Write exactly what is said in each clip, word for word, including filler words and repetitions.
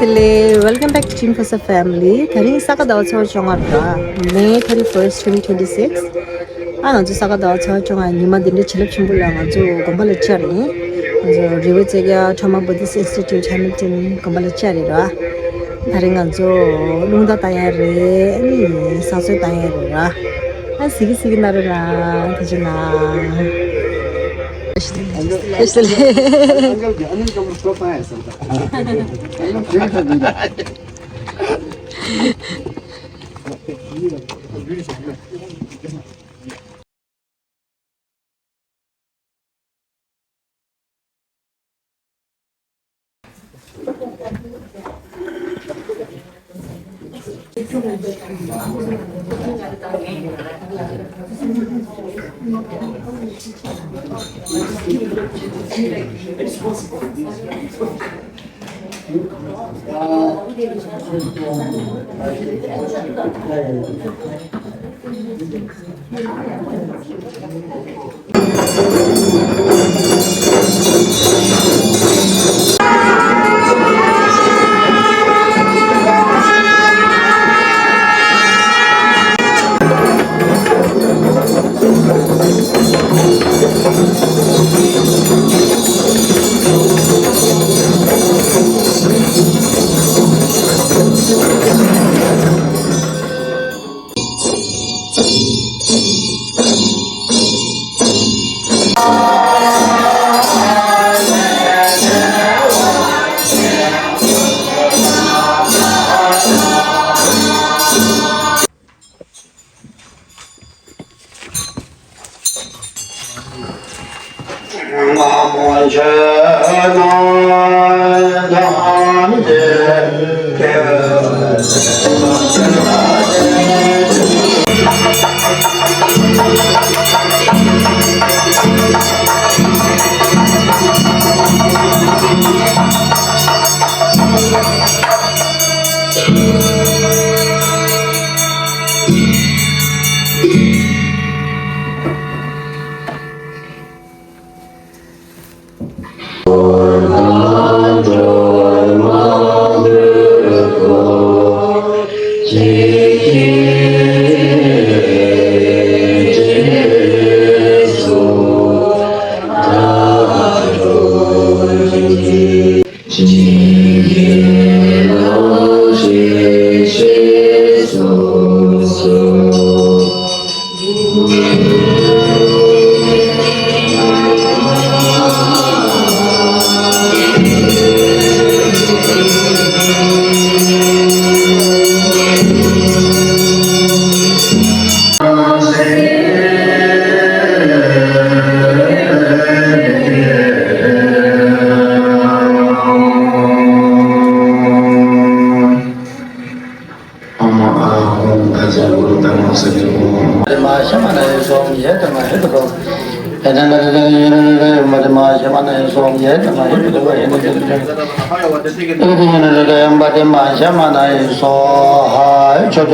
Hello, welcome back to Team Khosa Family. དེ་རིང་ས་ག་ཟླ་བ་ཚེས་པ་བཅོ་ལྔ་རེད། May thirty-first, twenty twenty-six. ཨ་ང་ཚོ་ས་ག་ཟླ་བ་ཚེས་པ་བཅོ་ལྔ་ཉི་མ་འདི་འདྲའི་བྱིན་རླབས་ཆེན་པོ་ལ་ང་ཚོ་དགོན་པ་ལ་བཅར་ཡིན། ང་ཚོ་རི་བོ་རྩེ་རྒྱལ་Trama Buddhist Institute Hamilton དགོན་པ་ལ་བཅར་ཡིན་ར། དེ་རིང་ང་ཚོ་རླུང་རྟ་བཏང་ཡ་རེད། ཨ་ནི་བསང་གསོལ་བཏང་ཡ་རེད་ར། ཨ་གཟིགས་གི་གཟིགས་གི་ན་རེ་ར། དེ་བྱས་ན། ཨ་མ་ཨ་ཧོང་ཨ་ཙི་ཨུ་ཏ་མ་སི་ཏུ་ཧོང་། མ་ཤ་མ་ན་ཡེ་སོང་ཡེ་ཏ་མ་ཧེ་ཏུ་ཏོ། ཨེ་ཏ་ན་རེ་རེ་ཡེ་རེ་རེ་མ་རེ་མ་ཤ་མ་ན་ཡེ་སོང་ཡེ་ཏ་མ་ཧེ་ཏུ་ཏོ་ཡེ་ནེ་ཏེ་ཏེ་ཏེ་ཏེ་ཏེ་ཡེ་རེ་རེ་མ་རེ་མ་ཤ་མ་ན་ཡེ་སོ་ཧ་ཆོ།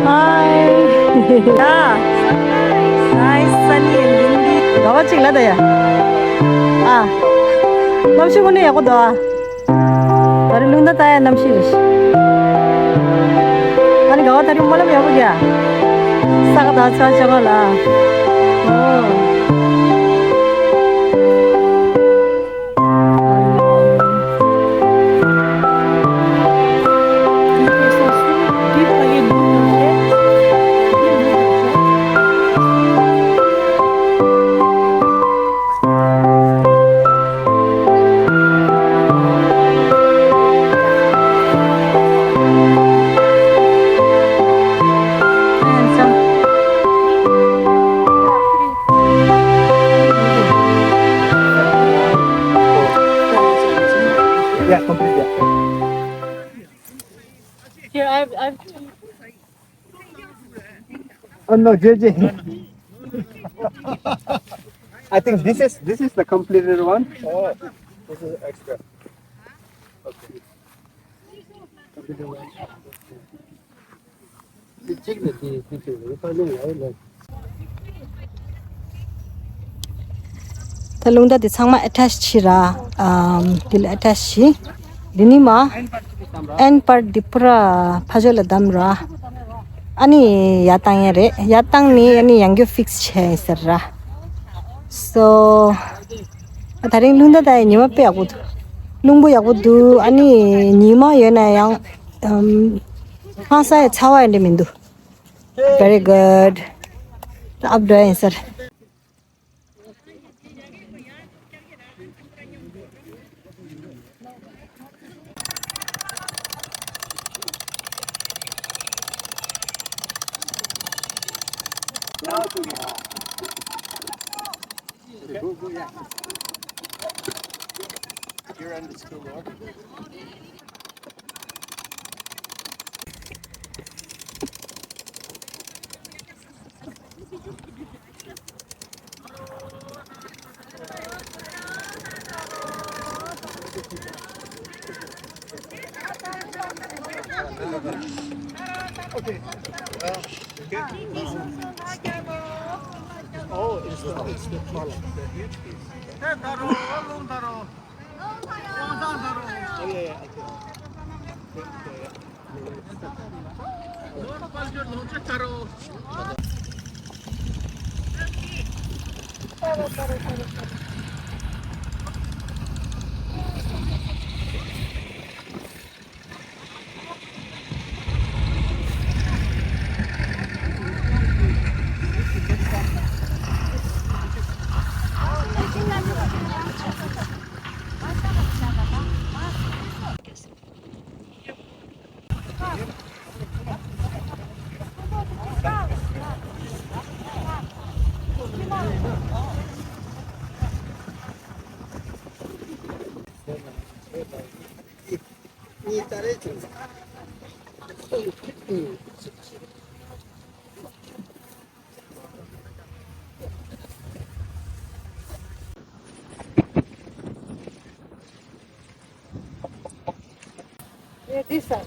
Hi. Yeah. Nice, sunny and windy. ག་བ་ཅིག་ལ་ད་ཡ། ཨ། གནམ་གཤིས་དངོས་གནས་ཡག་པོ་འདུག་ཨ། ད་རེས་རླུང་རྟ་བཏང་ཡ་གནམ་གཤིས་རེད། ཨ་ནི་ག་བ་ད་རེས་སྨོན་ལམ་ཡག་པོ་རྒྱག་ས་ག་ཟླ་བ་ཚེས་པ་བཅོ་ལྔ་ལ། ཨོ། No, J J. I think this is this is the completed one. Oh, this is extra. Okay. ད་རླུང་རྟ་དེ་ཚང་མ་ཨེ་ཊེཆ་བྱས་ར། ཨམ། དེ་ལ་ཨེ་ཊེཆ་བྱས། འདི་ནི་མ། ཨེན་པར་འདི་པུ་ར་ཕ་ཇོ་ལ་བསྡམས་ར། ཨ་ནི་ཡར་བཏང་ཡས་རེད། ཡར་བཏང་ནི་ཨ་ནི་ཡང་བསྐྱར་ཕིག་སི་བྱས་ཡིན་ཟེར་ར། སོ། ད་རིང་རླུང་རྟ་ད་ཉི་མ་དཔེ་ཡག་པོ་འདུག་རླུང་བུ་ཡག་པོ་འདུག་ཨ་ནི་ཉི་མ་ཡོད་ན་ཡང་ཨམ། ཧང་སང་ཡ་ཚ་བ་ཡ་འདྲ་མི་འདུག Very good. Up doing, sir. You're under school order. Oh, it's the, it's the column, the huge piece. Yeah, this side.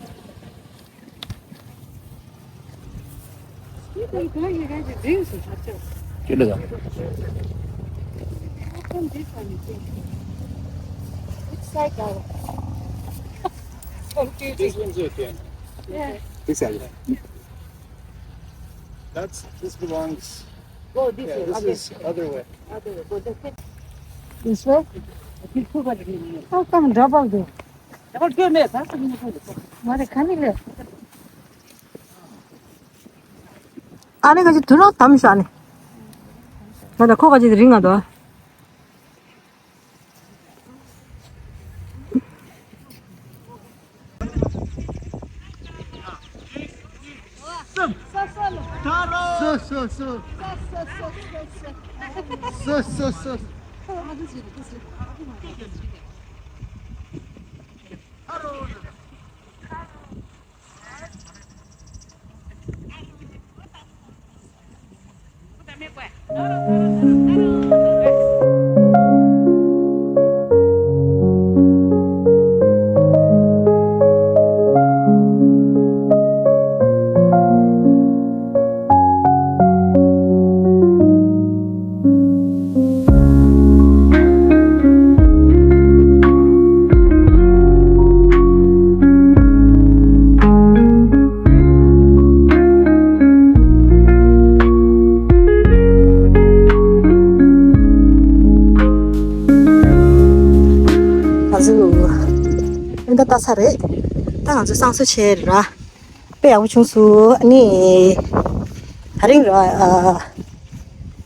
You can go, you guys are doing some hot dogs. How come this one is here? Which side are we? Confusing. This one's okay. Yeah. This side. That's, this belongs. Go this way. Yeah, this is other way. Other way. Go this way. This way? How come double there? ང་རེ་ཁ་ནི་ལེ། ཨ་ནི་ག་ཅི་དུ་ལོག་དམ་ཤ་ནི། ང་ད་ཁོ་ག་ཅི་རིང་ང་དོ། སོ་སོ་སོ། སོ་སོ་སོ། ང་ཚོ་ཨེ་འདྲ་ལྟ་ས་རེད། ད་ང་ཚོ་བསང་གསོལ་བྱས་ར། དཔེ་ཡག་པོ་བྱུང་སོང་། ཨ་ནི་ད་རིང་ར། ཨ།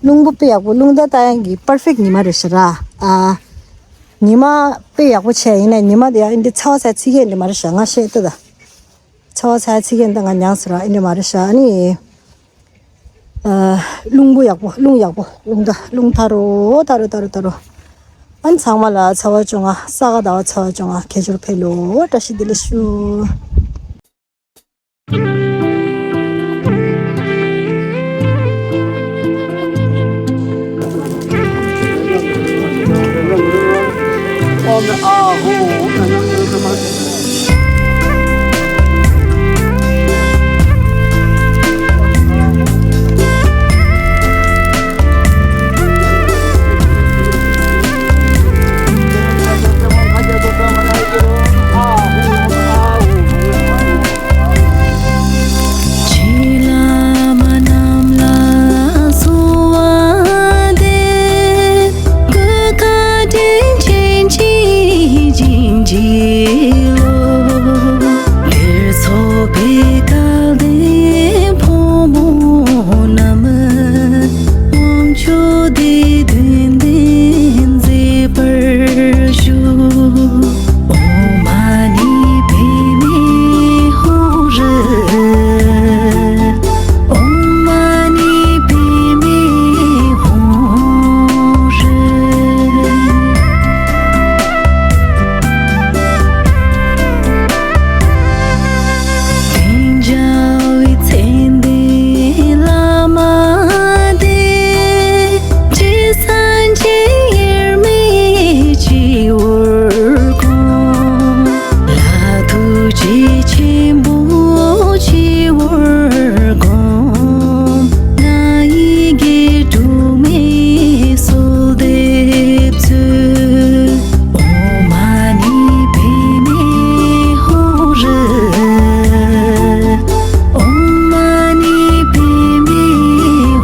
རླུང་བུ་དཔེ་ཡག་པོ། རླུང་རྟ་ལྟ་ཡག་གི་པར་ཕེག་ཉི་མ་རེད་ཤག་ར། ཨ། ཉི་མ་དཔེ་ཡག་པོ་བྱས་ཡིན་ན་ཉི་མ་དེ་ཡང་འདི་ཚ་བ་ཚ་ཚིག་གི་ཉི་མ་རེད་ཤག་ང་ཤེས་ཏེ་ད། ཚ་བ་ཚ་ཚིག་གི་ད་ང་མྱངས་སོང་ར། ཨེ་འདྲ་མ་རེད་ཤག་ཨ་ནི། ཨ། རླུང་བུ་ཡག་པོ། རླུང་ཡག་པོ། རླུང་ད། རླུང་ད་རོ་ད་རོ་ད་རོ་ད་རོ། ཨ་ནི་ཚང་མ་ལ་ཚ་བ་བཅོ་ལྔ། ས་ག་ཟླ་བ་ཚ་བ་བཅོ་ལྔ་དགེ་སྦྱོར་ཕེབས་ལོ། བཀྲ་ཤིས་བདེ་ལེགས་ཞུ། རྗེ་བླ་མ་རྣམས་ལ་གསོལ་བ་འདེབས། གོས་དཀར་སྤྲིན་ཆེན་གྱི་བྱིན་གྱིས་རློབས། གདེར་ཚོགས་པའི་སྐལ་ལྡན་ཕོ་མོ་རྣམས། དབང་ཕྱུག་བདེ་དོན་ལྡན་མཛད་པར་ཤོག། ཨོཾ་མ་ཎི་པདྨེ་ཧཱུྃ་ཧྲཱིཿ། ཨོཾ་མ་ཎི་པདྨེ་ཧཱུྃ་ཧྲཱིཿ། དེང་འཇའ་བའི་མཚན་ལྡན་བླ་མ་དེ། སྤྱན་རས་གཟིགས་དབྱེར་མེད་སྤྱི་བོར་བསྐོར། ལྷ་ཐུགས་རྗེ་ཆེན་པོ་སྤྱི་བོར་བསྒོམ། ང་ཡི་དགེ་སྒྲུབ་མའི་གསོལ་འདེབས་མཛོད། ཨོཾ་མ་ཎི་པདྨེ་ཧཱུྃ་ཧྲཱིཿ། ཨོཾ་མ་ཎི་པདྨེ་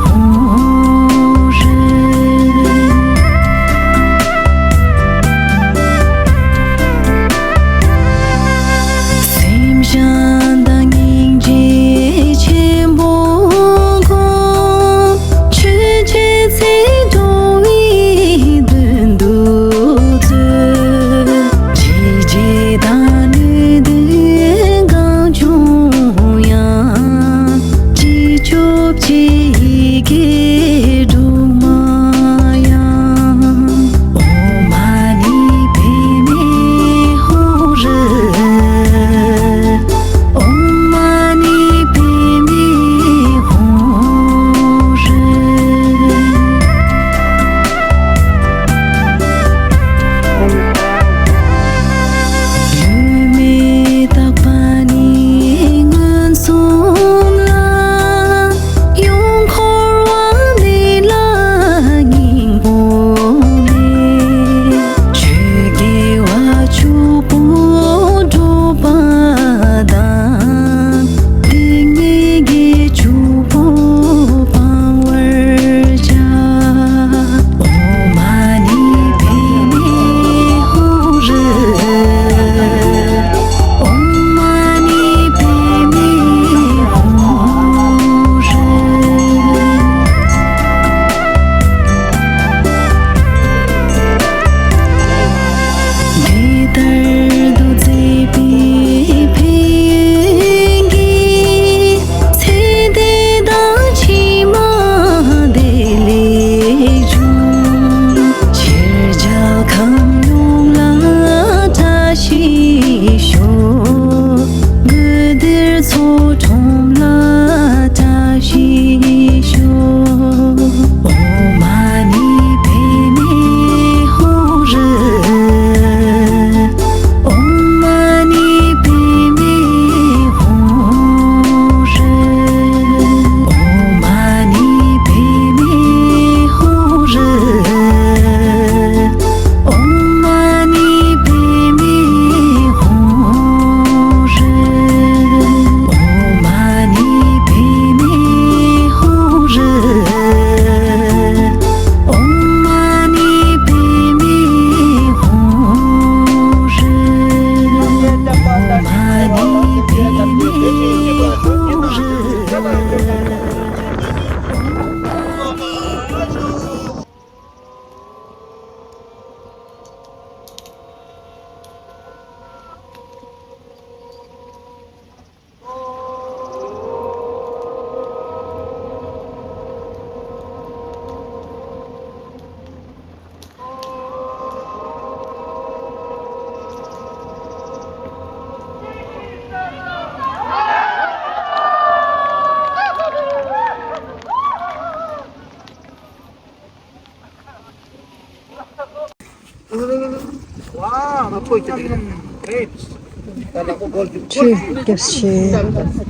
ཧཱུྃ་ཧྲཱིཿ། སེམས་ཅན་དང་སྙིང་རྗེ་ཆེན་པོ་བསྒོམ། ཆོས་འཆད་ཚེ་འགྲོ་བའི་དོན་དུ་མཛོད། ཇི་སྐད་བདག་ནི་དོན་གང་བྱུང་ཡང་། ཅི་བཅོལ་ཅི་ཡི་དགེ་སྒྲུབ་མ་ཡང་། ཨོཾ་མ་ཎི་པདྨེ་ཧཱུྃ་ཧྲཱིཿ། ཨོཾ་མ་ཎི་པདྨེ་ཧཱུྃ་ཧྲཱིཿ། ལུས་མེད་རྟག་པ་ནི་མངོན་སུམ་ལ། ཡུམ་འཁོར་བ་མེད་ལ་སྙིང་པོ་མེད། ཆོས་དགེ་བ་ཕྱུག་པོ་སྒྲུབ་པ་དང་། སྡིག་ཉེས་དགེ་བཅུ་པོ་སྤང་བར་བྱ། ཨོཾ་མ་ཎི་པདྨེ་ཧཱུྃ་ཧྲཱིཿ། ཨོཾ་མ་ཎི་པདྨེ་ཧཱུྃ་ཧྲཱིཿ། འདི་ལྟར་མདོ་མཛད་པའི་ཕན་ཡོན་གྱིས། ཚེ་འདི་དང་ཕྱི་མ་བདེ་ལེགས་འབྱུང་། ཕྱི་རྒྱལ་ཁམས་ཡོངས་ལ་བཀྲ་ཤིས་ཤོག། དགོན་སྡེར་ཚོགས་ཁྲོམ་ལ་བཀྲ་ཤིས་ཤོག། ཨོཾ་མ་ཎི་པདྨེ་ཧཱུྃ་ཧྲཱིཿ། ཨོཾ་མ་ཎི་པདྨེ་ཧཱུྃ་ཧྲཱིཿ། ཨོཾ་མ་ཎི་པདྨེ་ཧཱུྃ་ཧྲཱིཿ། ཨོཾ་མ་ཎི་པདྨེ་ཧཱུྃ་ཧྲཱིཿ། ཨོཾ་མ་ཎི་པདྨེ་ཧཱུྃ་ཧྲཱིཿ། ཨོཾ་མ་ཎི་པདྨེ་ཧཱུྃ་ཧྲཱིཿ། ཨོཾ་མ་ཎི་པདྨེ་ཧཱུྃ་ཧྲཱིཿ། Wow, I'm going to grapes. ཁྲུས་རྒྱབ་ཤིང་།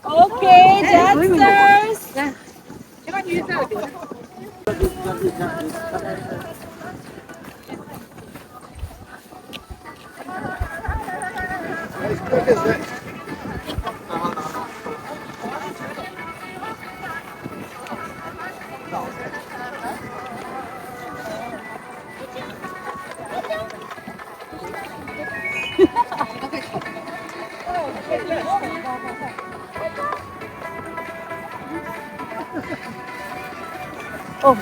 Okay, dancers. ཨོ།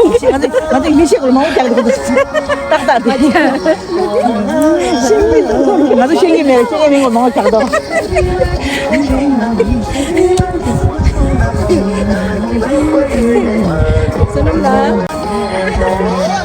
ང་ཚོ་ང་ཚོ་མི་ཤེས་ཁུལ་མང་པོ་རྒྱག་འདུག་ཏག་ཏག་དེ། ང་ཚོ་ཤེས་ཀྱི་མེད། ཤེས་ཀྱི་མེད་ཁུལ་མང་པོ་རྒྱག་འདུག་བསོད་ནམས་ལགས།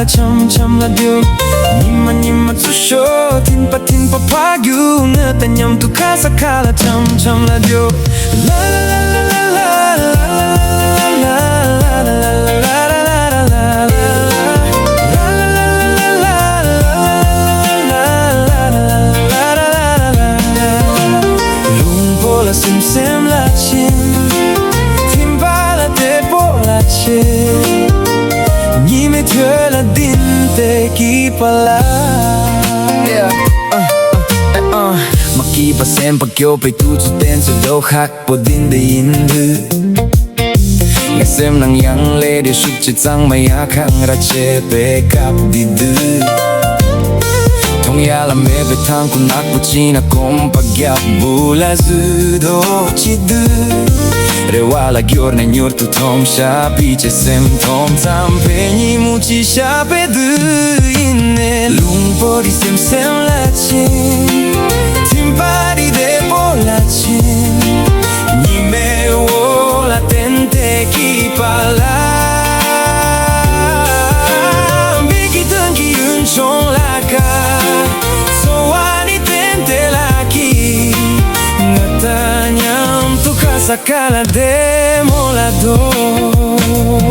འཆམ་འཆམ་ལ་སྡོད། ཉི་མ་ཉི་མ་འཚུབ་ཤོག་ཐིམ་པ་ཐིམ་པ་ཕར་རྒྱུག་ངེད་དང་མཉམ་དུ་ཁ་ས་ཁ་ལ་འཆམ་འཆམ་ལ་སྡོད། ལ་ལ་ལ་ལ་ལུང་པོ་ལ་སེམས་སེམས་ལ་ཕྱིན། ཐིམ་པ་ལ་བདེ་པོ་ལ་ཆེ། ཉི་མའི་ཐོད་ལ་ལྡིང་སྟེ་སྐྱིད་པ་ལ། མ་སྐྱིད་པ་སེམས་པ་སྐྱོ་བའི་དུས་ཚོད་དེ་ཚོ་དོ་ཧ་པོ་འདི་འདི་ཡིན་དུས། ངའི་སེམས་ནང་ཡང་ལས་རེ་ཤུགས་ཆེ་གཙང་མ་ཡ་ཁང་ར་བྱེད་པའི་སྐབས་འདི་དུས། མཐོང་ཡ་ལ་མེད་པའི་ཐང་ཁུ་ནག་པོ་ཅི་ན་གོམ་པ་རྒྱབ་བུ་ལ་བཟོས་དོ་ཅི་དུས། རེ་བ་ལ་གྱུར་ནས་མྱུར་དུ་མཐོང་ཤ་པི་ཅེ་སེམས་མཐོང་ཙམ་པའི་ཉིན་མོ་ཅི་ཤ་པའི་དུས་ཡིན་ནས་ལུང་པོ་རི་སེམས་སེམས་ལ་ཆེ། ཐིམ་པ་རི་བདེ་པོ་ལ་ཆེ། ཉི་མའི་འོག་ལ་བསྟན་ཏེ་སྐྱིད་པ་ལ། མིག་གི་དོན་གྱི་ཡུན་ཆུང་ལ་དཀར། འཚོ་བ་ནི་བསྟན་ཏེ་ལ་སྐྱིད། ང་དང་མཉམ་དུ་ཁ་ས་ཁ་ལ་བདེ་མོ་ལ་སྡོད།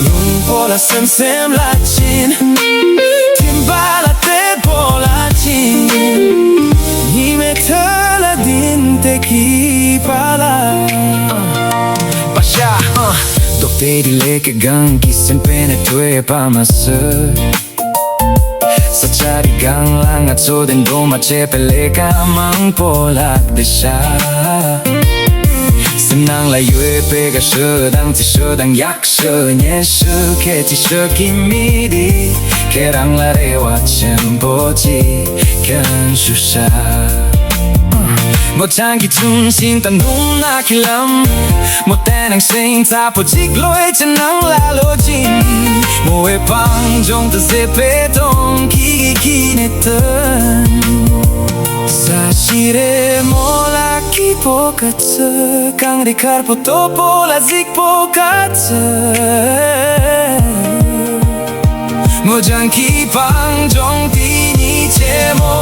ལུང་པོ་ལ་སེམས་སེམས་ལ་ཕྱིན། ཐིམ་པ་ལ་བདེ་པོ་ལ་ཕྱིན། ཉི་མའི་ཐོད་ལ་ལྡིང་སྟེ་སྐྱིད་པ་ལ། པ་ཤ། རྡོ་དེ་རི་ལས་ཀའི་གང་གི་སེམས་པའི་ནས་ཐོས་པ་མ་ཟད། ས་ཆ་རི་གང་ལ་ང་ཚོ་དེ་འགྲོ་མ་བྱས་པའི་ལས་ཀ་མང་པོ་ལ་བདེ་ཤ། སེམས་ནང་ལ་ཡོད་པའི་དགའ་ཤོས་དང་རྩི་ཤོས་དང་ཡག་ཤོས་ཉེས་ཤོས་ཁྱད་ཆེ་ཤོས་ཀྱི་མི་དེ་ཁྱེད་རང་ལ་རེ་བ་ཆེན་པོ་ཅིག་སྐྱོན་ཞུ་ཤ། མོ་ཆང་གི་ཆུང་ཤིང་དང་ནུང་ནག་གི་ལམ། མོ་བསྟན་ནང་ཤིང་ཚ་པོ་གཅིག་ལོས་ཅི་ནང་ལ་ལོ་ཅིན། མོ་བའི་པང་ལྗོངས་དུ་ཟེ་པའི་དོང་གི་གི་གི་ནེ་ཏན། ས་ཤི་རེ་མོ་ལ་ཀི་པོ་ཀ་ཚ་གང་རི་མཁར་པོ་ཏོ་པོ་ལ་གཟིག་པོ་ཀ་ཚ། མོ་ལྗང་གི་པང་ལྗོངས་དེ་ཉིད་ཆེ་མོ།